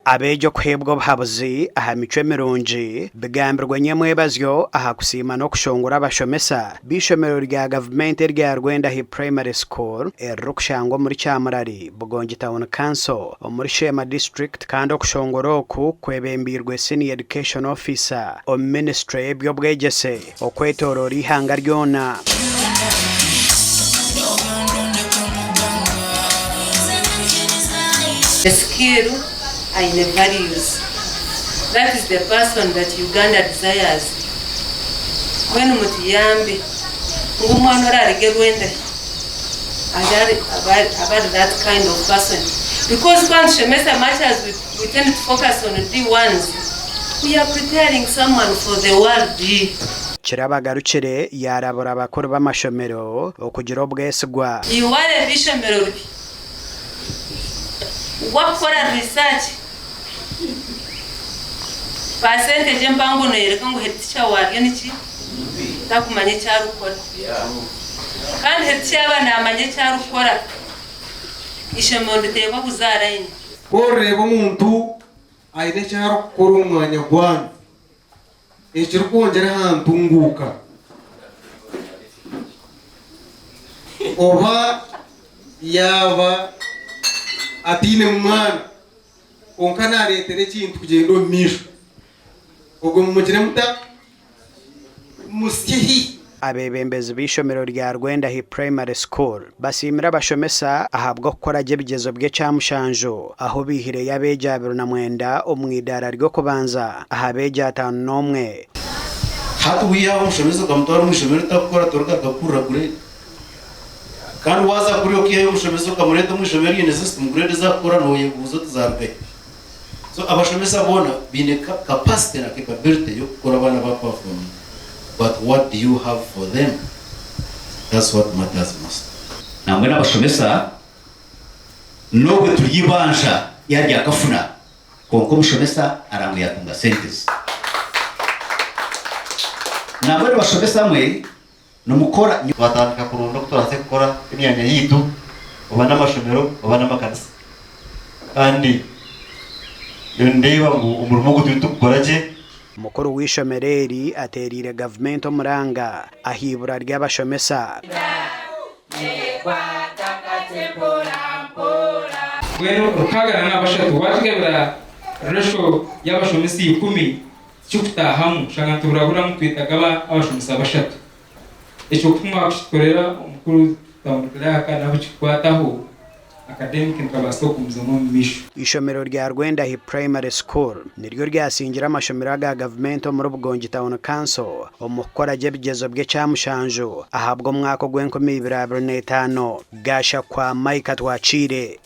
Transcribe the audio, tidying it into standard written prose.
Abeegi okuheebwa obuhabuzi aha micwe mirungi bigambirwe nyamwebazyo aha kusiima n'okushongora abashomesa b'eishomero rya gavumenti erya Rwendahi Primary School eririkushangwa omuri Kyamurari, Bugongi Town Council omuri Sheema District kandi okushongora oku kwebembeirwe Senior Education Officer omu minisiture y'eby'obwegyese okwetooroora eihanga ryona. Skill aine values that is the person that Uganda desires mbwenu mutuyambe ngu omwana orarige Rwendahi abe ari that kind of person because twaba nitushomesa much as we tend to focus on D1s we are preparing someone for the world. Kirabagarukire yaarabura abakuru b'amashomero okugira obwesigwa. Iwe wareeba eishomero ribi, wakukora research, percentage empango neyoreka ngu head teacher waryo niki? Takumanya eki arikukora. Kandi head teacher yaaba namanya eki arikukora, eishomero niriteekwa kuza aha line. Ku orireeba omuntu aine eki arikukora omu mwanya gwanyu ekirikwongyera aha ntunguuka, oba yaaba ataine mwana kwonka naareetera ekintu kugyenda omu maisho, ogwo mumugire muta? Musye haihi. Abeebembezi b'eishomero rya Rwendahi Primary School basiimire abashomesa ahabw'okukora gye ebigyezo by'ekyamushanju ahu baihireyo abeegi 29 omu idaara ry'okubanza aha beegi 51. Hati wiihaho omushomesa okamutwara omu ishomero ritarikukora torigaruka kuhurira grade. Kandi waaza kuriya okaihayo omushomesa okamureeta omu ishomero eriine system grade ezi arikukora nooyebuuza oti zaaruga hi? So abashomesa boona baine capacity na capability y'okukora abaana ba performinga but what do you have for them? That's what matters most. Nambwenu abashomesa n'obwe turi eibanja rya akafuna kwonka omushomesa arangwa yatunga sentes. Nambwenu bashomesa mwe nimukora. Twatandika kuronda oku turabaase kukora emyanya yaitu oba n'amashomero oba n'amakanisa. Kandi nindeeba ngu omurimo ogu turiyo nitukukora gye. Mukuru w'eishomero eri ateereire gavumenti omuranga ah'eibura ry'abashomesa. Mbwenu 63 waakigabira ratio y'abashomesa 10 tikikutaahamu, oshanga nituburaburamu twetaga abashomesa bashatu. Ekyo ku mwakukitukorera omukuru town clerk n'abu kikukwataho, academic nikabaasa okugumizamu omu maisho. Eishomero rya Rwendahi Primary School niryo ryasingire amashomero aga gavumenti omuri Bugongi Town Council omu kukora gye ebigyezo by'ekyamushanju ahabw'omwaka ogw'enkumi ibiri abiri n'etaano. Gashakwa Micah Twakiire.